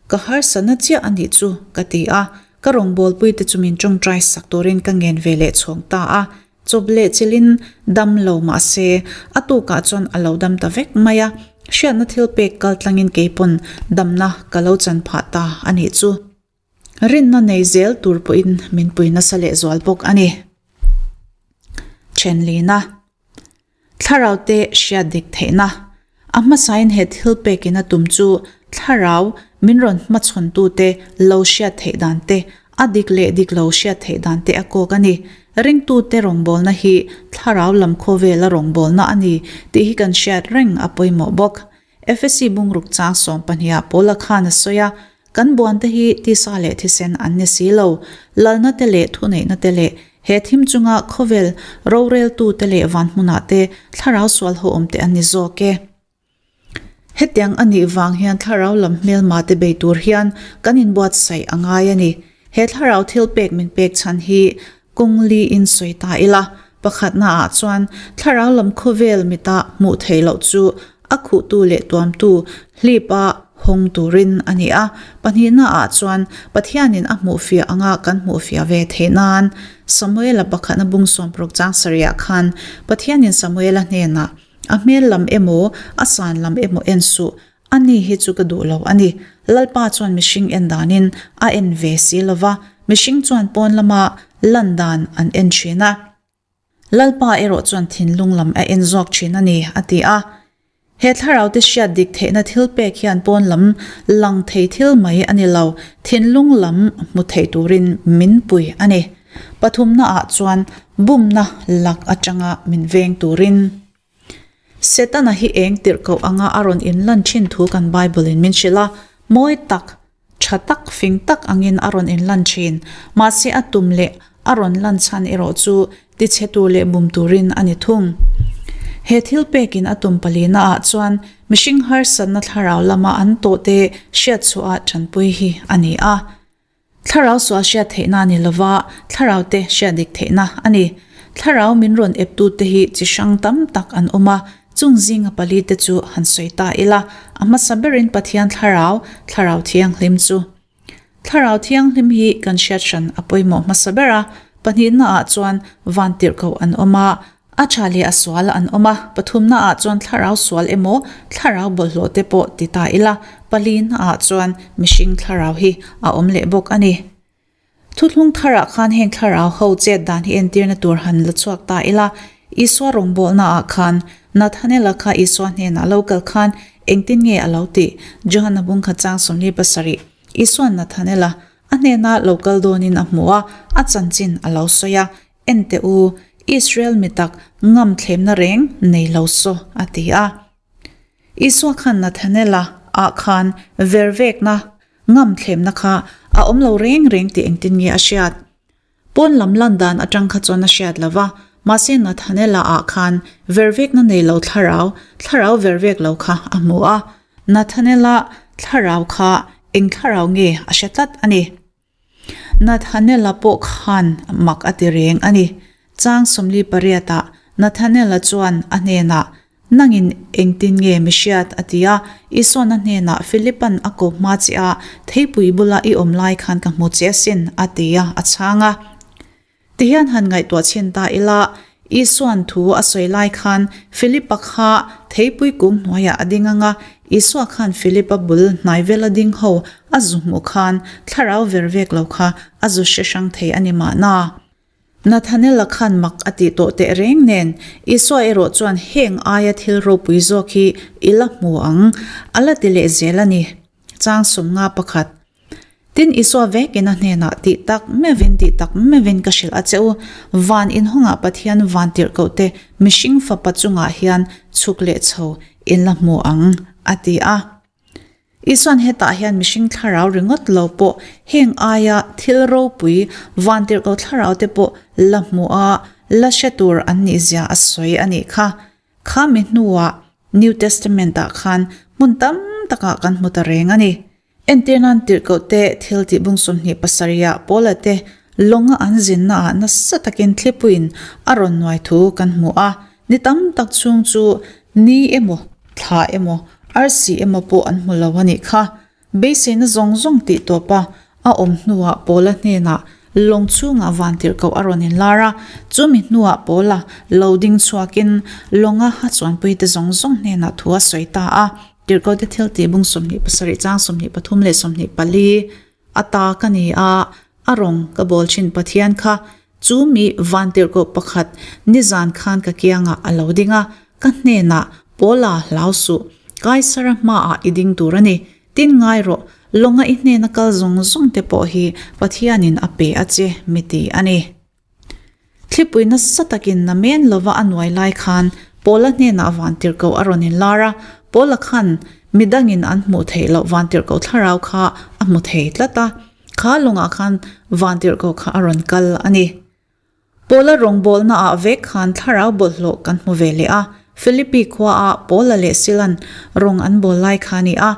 ka harsatna chiah a nih chu ka ti a, ka rawngbawlpui te chu min tawngtai sak turin ka ngen ve leh chhawng ta a, chawp leh chilhin dam lo mah se a tukah chuan a lo dam ta vek mai a, hriatna thil pek kal tlangin keipawn damna ka lo chan phah ta a nih chu. Rinna nei zel tur pawhin min pui nasa leh zual bawk a ni. Thenlina, Thlarau te hriat dik theihna, A hmasain he thil pekin a tum chu thlarau min rawn hmachhawntute lo hriat theih dan te, a dik leh dik lo hriat theih dan te a kawk a ni. Ringtute rawngbawlna hi thlarau lam khawvela rawngbawlna a ni tih hi kan hriat reng a pawimawh bawk. Efesi bungruk chang sawmpahniha Paula khan a sawi a, Kan buante hi tisa leh thisen an ni si lo, lalna te leh thuneihna te leh he thim chunga khawvel roreltu te leh van hmunah te thlarau sual ho awm te an ni zawk e. Hetiang a nih vang hian thlarau lam hmelma te bei tur hian kan inbuatsaih a ngai a ni. He thlarau thil pek min pek chhan hi kawng li in sawi ta ila, pakhatna ah chuan thlarau lam khawvel mita hmuh theih loh chu a khuhtu leh tuamtu hlip a hawng turin a ni a, pahnihna ah chuan Pathianin a hmuhfiah anga kan hmuhfiah ve theih nan Samuela pakhatna bung sawmparuk chang sarih ah khan Pathianin Samuela hnenah a hmel lam emaw a san lam emaw en suh A ni hi chu ka duh lo a ni. Lalpa chuan mihring en danin a en ve si lo va, mihring chuan pawn lama lan dan an en thin a. Lalpa erawh chuan thinlung lam a en zawk thin a ni, a ti a. He thlarau te hriat dik theihna thil pek hian pawn lam lang thei thil mai a ni lo, thinlung lam hmu thei turin min pui a ni. Pathumna ah chuan bumna lak atanga min veng turin. Setana hi eng tirhkoh anga a rawn inlan thin thu kan Bible-in min hrilh a, mawi tak, tha tak, fing tak angin a rawn inlan thin. Mahse a tum leh a rawn lan chhan erawh chu tichhe tur leh bum turin a ni thung. He thil pekin a tum palina ah chuan mihring harsatna thlarau lama an tawhte hriatchhuah tanpui hi a ni a. Thlarau sual hriat theihna a ni lova, thlarau te hriat dik theihna a ni. Thlarau min rawn eptute hi chi hrang tam tak an awm a, chung zinga pali te chu han sawi ta ila, a hmasa berin Pathian thlarau, Thlarau Thianghlim chu. Thlarau Thianghlim hi kan hriat hran a pawimawh hmasa ber a, pahnihna ah chuan van tirhkoh an awm a, A tha leh a sual an awm a, pathumnaah chuan thlarau sual emaw thlarau bawlhhlawh te pawh ti ta ila, palinaah chuan mihring thlarau hi a awm leh bawk a ni. Thuthlung tharah khan heng thlarau ho chet dan hi entirna tur han la chhuak ta ila, Isua rawngbawlnaah khan Nathanaela kha Isua hnenah lo kal khan engtin nge a lo tih? Johana bungkhat chang 27, Isua'n Nathanaela a hnena lo kal dawnin a hmu a, a chanchin a lo sawi a, En teh u, Israel mi tak ngam thlemna reng nei lo saw, a ti a. Isua khan Nathanaela ah khan vervekna ngam thlemna kha a awm lo reng reng tih engtin nge a hriat? Pawn lam lan dan atang kha chuan a hriat lo va, mahse Nathanaela ah khan vervekna nei lo thlarau, thlarau vervek lo kha a hmu a. Nathanaela thlarau kha eng thlarau nge a hre tlat a ni. Nathanaela pawh khan mak a ti reng a ni. Chang 48 ah Nathanaela chuan a hnenah, Nangin engtin nge mi hriat? a ti a. Isuan a hnenah, Philipa'n a ko hma che a, theipui bula i awm lai khan ka hmu che asin, a ti a, a chhang a. Tihian han ngaihtuah chhin ta ila, Isua'n thu a sawi lai khan Philipa kha theipui kung hnuaiah a ding ang a, Isua khan Philipa bul hnai vela ding ho a zu hmuh khan thlarau ver vek lo kha a zu hre hrang thei a ni mahna. Nathanaela khan mak a tih tawh teh reng nen, Isua erawh chuan heng aia thil ropui zawk hi i la hmu ang, a la ti leh zel a ni. Chang 51. Tin, Isua vekin a hnenah, Tih tak meuhin, tih tak meuhin ka hrilh a che u, van inhawngah Pathian van tirhkohte mihring fapa chungah hian chhuk leh chho in la hmu ang, a ti a. Isua'n hetah hian mihring thlarau ringawt lo pawh heng aia thil ropui van tirhkoh thlaraute pawh la hmu a, la hre tur an nihzia a sawi a nih kha. Kha mi hnuah New Testament-ah khan hmun tam takah kan hmu ta reng a ni. Entir nan tirhkohte thil tih bung 27 ah Paula te lawnga an zinnaah nasa takin thlipuiin a rawn nuai thu kan hmu a. Ni tam tak chhung chu ni emaw, thla emaw, arsi emaw pawh an hmu lo a nih kha. Beiseina zawng zawng tih tawpa a awm hnuah Paula hnenah lawng chhungah van tirhkoh a rawn inlar a. Chumi hnuah Paula lo ding chhuakin lawnga a chuanpuite zawng zawng hnenah thu a sawi ta a. Tirhkohte thil tih bung 27 chang 23 leh 24 a ta ka ni a, a rawng ka bawl thin Pathian kha chu mi van tirhkoh pakhat nizan khan ka kiangah a lo ding a, ka hnenah Paula hlau suh, Kaisara hmaah i ding tur a ni, tin ngai rawh, lawnga i hnena kal zawng zawng te pawh hi Pathianin a pe a che mi ti a ni. Thlipui nasa takin na men lova a nuai lai khan Paula hnenah vantirhkoh a rawn inlar a, Paula khan midangin an hmuh theih loh vantirhkoh thlarau kha a hmu thei tlat a, kha lawngah khan vantirhkoh kha a rawn kal a ni. Paula rawngbawlnaah vek khan thlarau bawlhhlawh kan hmu ve leh a, Philippi khuaah Paula leh Sila'n rawng an bawl lai kha a ni a,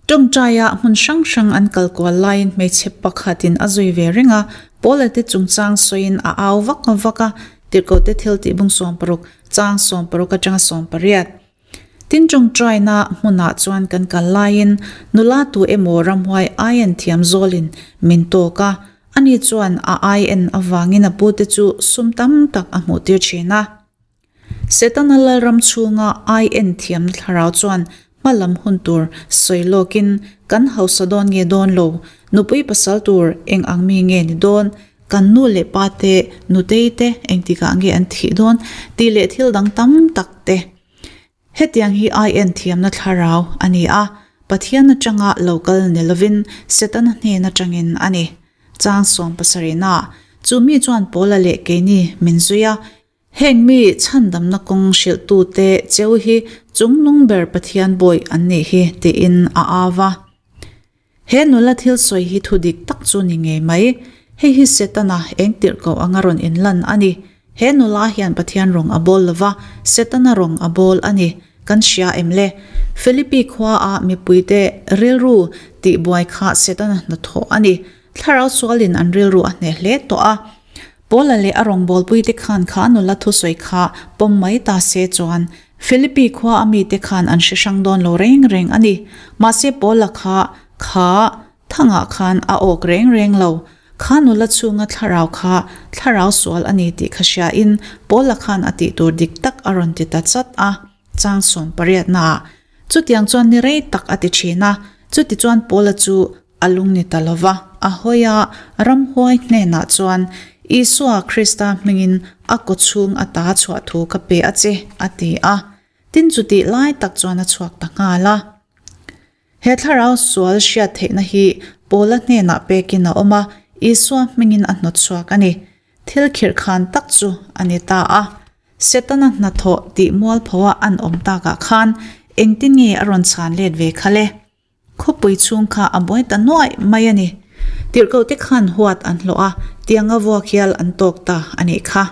Tawngtaia hmun hrang hrang an kal kual laiin hmeichhe pakhatin a zui ve reng a, Paula te chungchang sawiin a au vak vak a, Tirhkohte thil tih bung 60, chang 60 atanga 18. Tin tawngtaina hmunah chuan kan kal laiin nula tu emaw ramhuai aien thiam zawlin min tawk a, ani chuan a aien avangin a pute chu sum tam tak a hmuhtir thin a. Setana Lalram chhunga ai en thiamna thlarau chuan hma lam hun tur sawi lawkin kan hausa dawn nge dawn lo, nupui pasal tur eng ang mi nge ni dawn, kan nu leh pa te, nutei te engtikah nge an thih dawn tih leh thil dang tam tak te. Hetiang hi ai en thiamna thlarau a ni a, Pathian atanga lo kal ni lovin Setana hnen atangin a ni. Chang 70 Chu mi chuan Paula leh keini min zui a, Heng mi chhandamna kawng hrilhtute cheu hi chungnung ber Pathian bawi an nih hi tiin a au va. He nula thil sawi hi thu dik tak chu ni ngei mai. Hei hi Setana eng tirhkoh anga rawn inlan a ni. He nula hian Pathian rawng a bawl lo va, Setana rawng a bawl a ni. Kan hria em le? Philippi khuaa mipuite rilru tihbuai kha Setana hnathawh a ni. Thlarau sualin an rilru a hneh hle tawh a. Paula leh a rawngbawlpuite khan kha nula thusawi kha pawm mai ta se chuan Philippi khua a mite khan an hre hrang dawn lo reng reng a ni. Mahse Paula kha kha thangah khan a awk reng reng lo. Kha nula chhunga thlarau kha thlarau sual a ni tih kha hriain Paula khan a tih tur dik tak a rawn ti ta chat a, chang sawm pariatnaah. Chutiang chuan ni rei tak a ti thin a, chutichuan Paula chu a lung ni ta lo va, a hawi a, ramhuai hnenah chuan, Isua Krista hmingin a kawchhung ata chhuah thu ka pe a che, a ti a. Tin chutih lai tak chuan a chhuak ta nghal a. He thlarau sual hriat theihna hi Paula hnenah pekin a awm a, Isua hmingin a hnawt chhuak a ni. Thil khirh khan tak chu a ni ta a. Setana hnathawh tih mualphoa an awm takah khan engtin nge a rawn chhan let ve kha le? Khawpui chhung kha a buai ta nuaih mai a ni. Tirhkohte khan huat an hlawh a, tianga vuak hial an tawk ta a nih kha.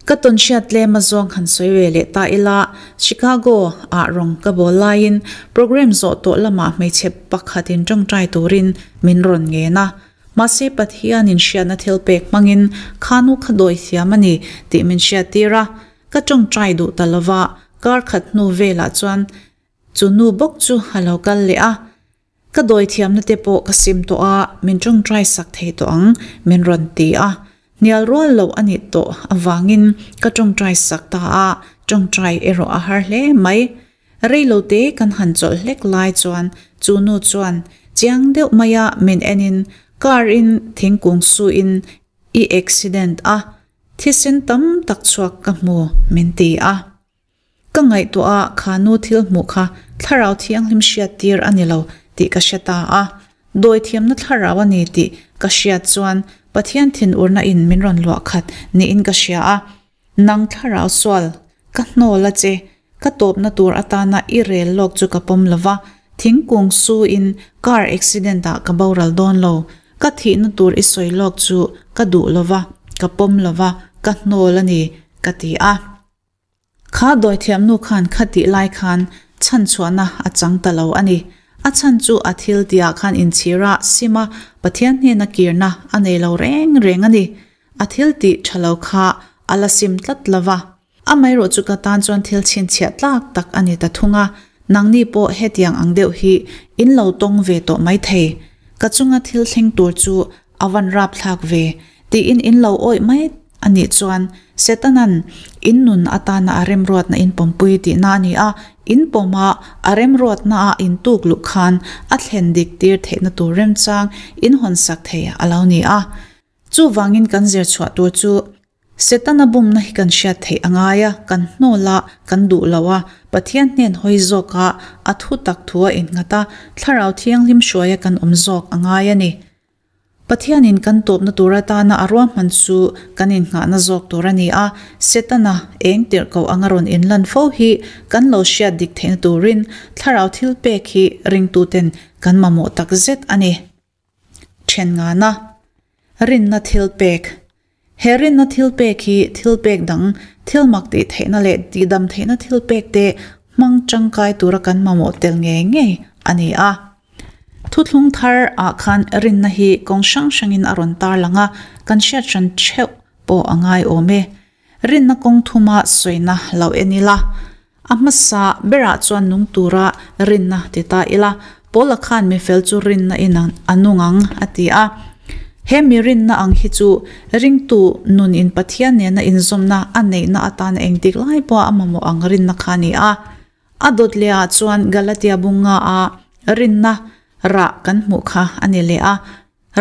Ka tawn hriat tlem a zawng han sawi ve leh ta ila, Chicago ah rawng ka bawl laiin program zawh tawh lamah hmeichhe pakhatin tawngtai turin min rawn ngen a. Mahse Pathianin hriatna thil pek hmangin khanu kha dawi thiam a ni tih min hriattir a, ka tawngtai duh ta lova, kar khat hnu velah chuan chu nu bawk chu a lo kal leh a. Ka dawi thiamna te pawh ka sim tawh a, min tawngtai sak thei tawh ang, min rawn ti a. Hnial rual loh a nih tawh avangin ka tawngtai sak ta a, tawngtai erawh a har hle mai. Rei lo te kan han chawlh hlek lai chuan chu nu chuan chiang deuh maia min enin car in thingkung suin i accident a, thisen tam tak chhuak ka hmu min ti a. Ka ngaihtuah a, kha nu thil hmuh kha thlarau thianghlim hriat tir a ni lo tih ka hre ta a. Dawi thiamna thlarau a ni tih ka hriat chuan Pathian thinurna in min rawn luah khat niin ka hria a. Nang thlarau sual, ka hnawl a che, ka tawpna tur atana i rel lawk chu ka pawm lo va, thingkung su in car accident ah ka boral dawn lo, ka thihna tur i sawi lawk chu ka duh lo va, ka pawm lo va, ka hnawl a ni, ka ti a. Kha dawithiamnu khan khatih lai khan chhanchhuahna a chang ta lo a ni. A chhan chu a thil tihah khan inchhira sima Pathian hnena kirna a nei lo reng reng a ni. A thil tih tha lo kha a la sim tlat lo va. Amaherawh chu ka tan chuan thil chhinchhiah tlak tak a ni ta thung a, nangni pawh hetiang ang deuh hi in lo tawng ve tawh maithei. Ka chunga thil thleng tur chu A van rapthlak ve, tiin in lo awih mai a nih chuan Setanan in nun atana a remruatna in pawmpui tihna a ni a, in pawma a remruatna a in tuk luh khan a thlen dik tir theihna tur remchang in hawnsak thei a lo ni a. Chuvangin kan zir chhuah tur chu Setana bumna hi kan hriat theih a ngai a, kan hnawl a, kan duh lo a, Pathian hnen hawi zawk a, a thu tak thu a innghat a, Thlarau Thianghlim hruaia kan awm zawk a ngai a ni. Pathianin kan tawpna tur atana a ruahman chu kan innghahna zawk tur a ni a, Setana eng tirh koh anga rawn inlan fo hi kan lo hriat dik theihna turin Thlarau thilpek hi ringtuten kan mamawh takzet a ni. Then ngana rinna thilpek He rinna thilpek hi thilpek dang, thilmak tih theihna leh tihdam theihna thilpek te hmang tangkai tura kan mamawh tel ngei ngei a ni a. Thuthlung thar ah khan rinna hi kawng hrang hrangin a rawn tarlang a, kan hriat hran theuh pawh a ngai awm e. Rinna kawng thuma sawina lo en ila, a hmasa berah chuan nung tura rinna ti ta ila, Paula khan mi fel chu rinna in a nung ang a ti a. He mi rinna ang hi chu ringtu nun in Pathian nena inzawmna a neihna atana engtik lai pawha a mamawh ang rinna kha a ni a. A dawt leh ah chuan Galatia bunga a rinna rah kan hmuh kha a ni leh a.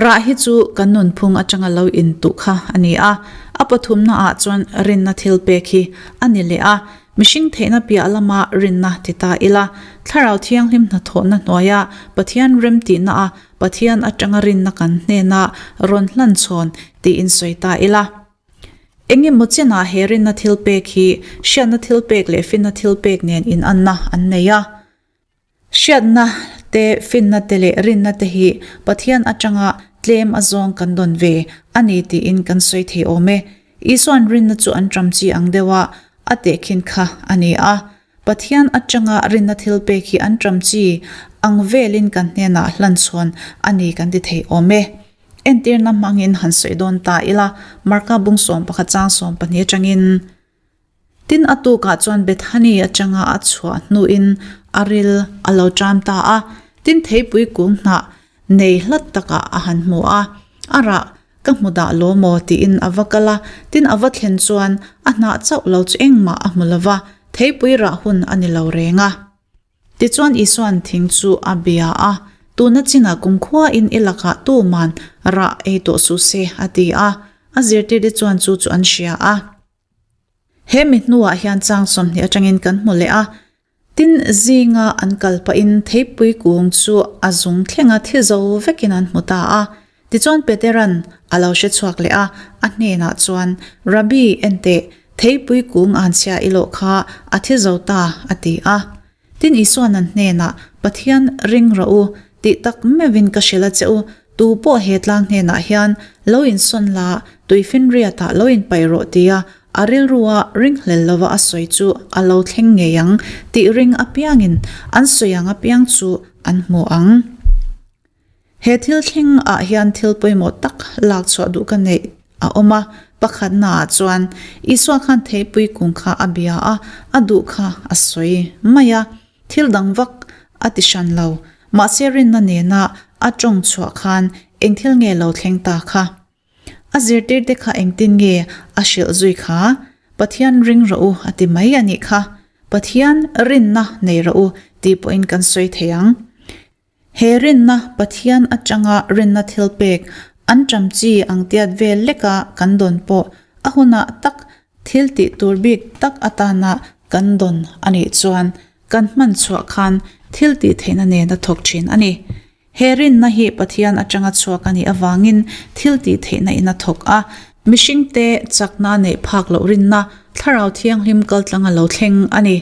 Rah hi chu kan nunphung atanga lo intuh kha a ni a, a pathumna ah chuan rinna thil pek hi a ni leh a, mihring theihna piah lama rinna ti ta ila, Thlarau Thianghlim hnathawhna hnuaia Pathian remtihna a Pathian atanga rinna kan hnena rawn hlan chhawn tiin sawi ta ila. Engemaw chenah he rinna thil pek hi hriatna thil pek leh finna thil pek nen inanna an nei a. Hriatna te, finna te leh rinna te hi Pathian atanga tlem a zawng kan dawn ve a ni tiin kan sawi thei awm e. Isua'n rinna chu an ṭam chi ang deuha a tehkhin kha a ni a. Pathian atanga rinna thil pek hi an ṭam chi ang velin kan hnenah hlan chhawn a ni kan ti thei awm e. Entirna hmangin han sawi dawn ta ila, Marka bung 11 chang 12 atangin, Tin, a tukah chuan Bethany atanga a chhuah hnuin a ril a lo ṭam ta a. Tin, theipui kung hnah nei hlat takah a han hmu a, a rah ka hmu dah lo maw tiin a va kal a, tin a va thlen chuan a hnah chauh lo chu engmah a hmu lo va, theipui rah hun a ni lo reng a. Tichuan Isua'n thing chu a bia a, Tuna chinah kumkhuain i lakah tuman rah ei tawh suh se, a ti a, a zirtirte chuan chu chu an hria a. He mi hnuah hian chang 20 atangin kan hmu leh a, tin zinga an kal pahin theipui kung chu a zung thlenga thi zo vekin an hmu ta a. Tichuan Petera'n a lo hre chhuak leh a, a hnenah chuan, Rabbi, enteh, theipui kung an chhia i lawh kha a thi zo ta, a ti a. Tin Isua'n an hnenah, Pathian ring rawh u, tih tak meuhin ka hrilh a che u, tu pawh he tlang hnenah hian lo insawn la, tuifinriatah lo inpaih rawh tia a rilrua ringhlel lova a sawi chu a lo thleng ngei ang tih ring apiangin an sawi ang apiang chu an hmu ang. He thil thleng ah hian thil pawimawh tak lak chhuah duh ka neih a awm a, pakhatna ah chuan Isua khan theipui kung kha a bia a, a duh kha a sawi mai a, thil dang vak a ti hran lo. Mahse rinna nena a tawng chhuah khan eng thil nge lo thleng ta kha? A zirtirte kha engtin nge a hrilh zui kha? Pathian ring rawh u a ti mai a nih kha. Pathian rinna nei rawh u tih pawhin kan sawi thei ang. He rinna Pathian atanga rinna thil pek an ṭam chi ang tiat vel leka kan dawn pawh a hunah tak thil tih tur bik tak atana kan dawn a nih chuan kan hman chhuah khan thil tih theihna nen a thawk thin a ni. He rinna hi Pathian atanga chhuak a nih avangin thil tih theihna in a thawk a, mihringte chakna neih phak loh rinna Thlarau Thianghlim kaltlanga lo thleng a ni.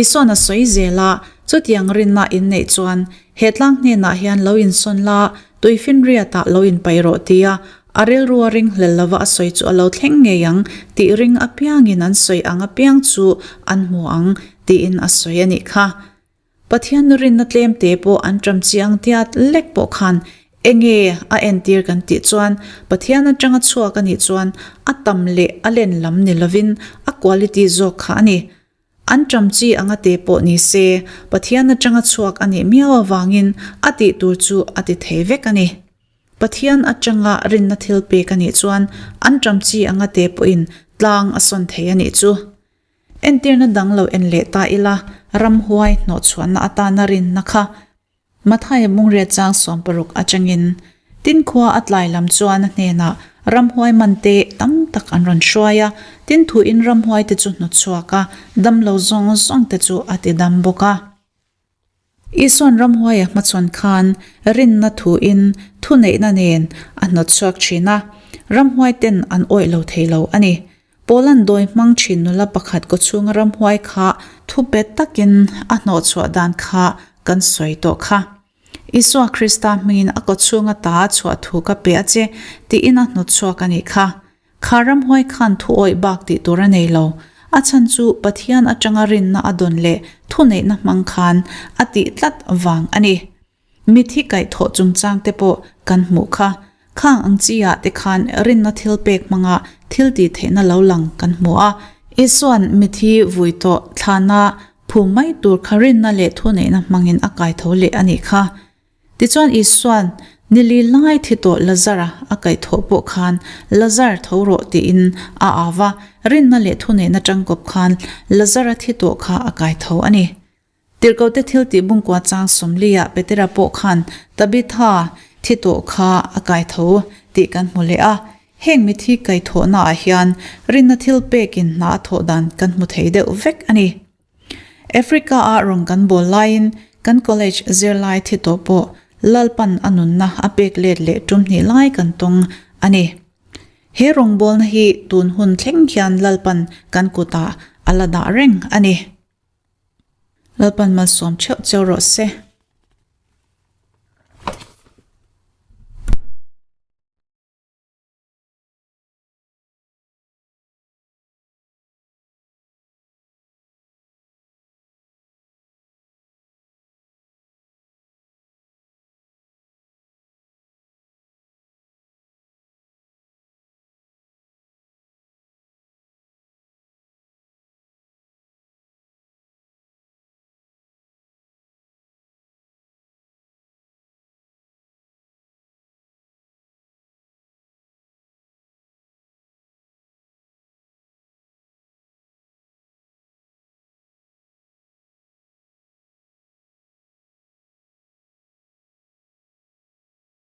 Isuan a sawi zel a, chutiang rinna in neih chuan he tlang hnenah hian lo insawn la, tuifinriatah lo inpaih rawh tia a rilru a ringhlel lova a sawi chu a lo thleng ngei ang tih ring apiangin an sawi ang apiang chu an hmu ang tiin a sawi a nih kha. Pathian rinna tlemte pawh an ṭam chiang tiat lek pawh khan enge a entir kan tih chuan Pathian aṭanga chhuak a nih chuan a tam leh a len lam ni lovin a quality zawk kha a ni. An ṭam chi anga te pawh ni se, Pathian aṭanga chhuak a nih miau avangin a tih tur chu a ti thei vek a ni. Pathian aṭanga rinna thil pek a nih chuan an ṭam chi anga te pawhin tlang a sawn thei a nih chu. Entirna dang lo en leh ta ila, ramhuai hnawhchhuahna atana rinna kha Mathaia Bungriat chang 60 atangin Tin khua a tlai lam chuan a hnenah ramhuai mante tam tak an rawn hruai a, tin thuin ramhuaite chu hnawtchhuak a, damlo zawng zawngte chu a ti dam bawk a. Isuan ramhuai a hmachhawn khan rinna thuin thuneihna nen a hnawtchhuak thin a, ramhuaiten an awih lo thei lo a ni. Poland dawi hmang thin nula pakhat kawchhunga ramhuai kha thupe takin a hnawhchhuah dan kha kan sawi tawh kha. Isua Krista hmingin a kawchhunga ta a chhuah thu ka pe a che tiin a hnawtchhuak a nih kha. Kha ramhuai khan thu awih bak tih tur a nei lo. A chhan chu Pathian atanga rinna a dawn leh thuneihna hmang khan a tih tlat vang a ni. Mithi kaihthawh chungchang te pawh kan hmuh kha. Khang ang chi ah te khan rinna thil pek hmanga thil tih theihna lo lang kan hmu a. Isua'n mithi vui tawh thlana phum mai tur kha rinna leh thuneihna hmangin a kaitho leh a nih kha. Tichuan Isua'n nili lai thi tawh Lazara a kaihthawh pawh khan Lazar tho rawh tiin a au va, rinna leh thuneihna tangkawp khan Lazara thi tawh kha a kaitho a ni. Tirhkohte thil tih bungkua chang 40 ah Petera pawh khan Tabitha thi tawh kha a kai tho tih kan hmu leh a. Heng mithi kaithawhna ah hian rinna thil pekin hna a thawh dan kan hmu thei deuh vek a ni. Africa ah rawn kan bawl laiin kan college zirlai thi tawh pawh Lalpan a nunna a pek let leh tum hnih lai kan tawng a ni. He rawngbawlna hi tun hun thleng hian Lalpan kan kutah a la dah reng a ni. Lalpan malsawm theuh cheu rawh se.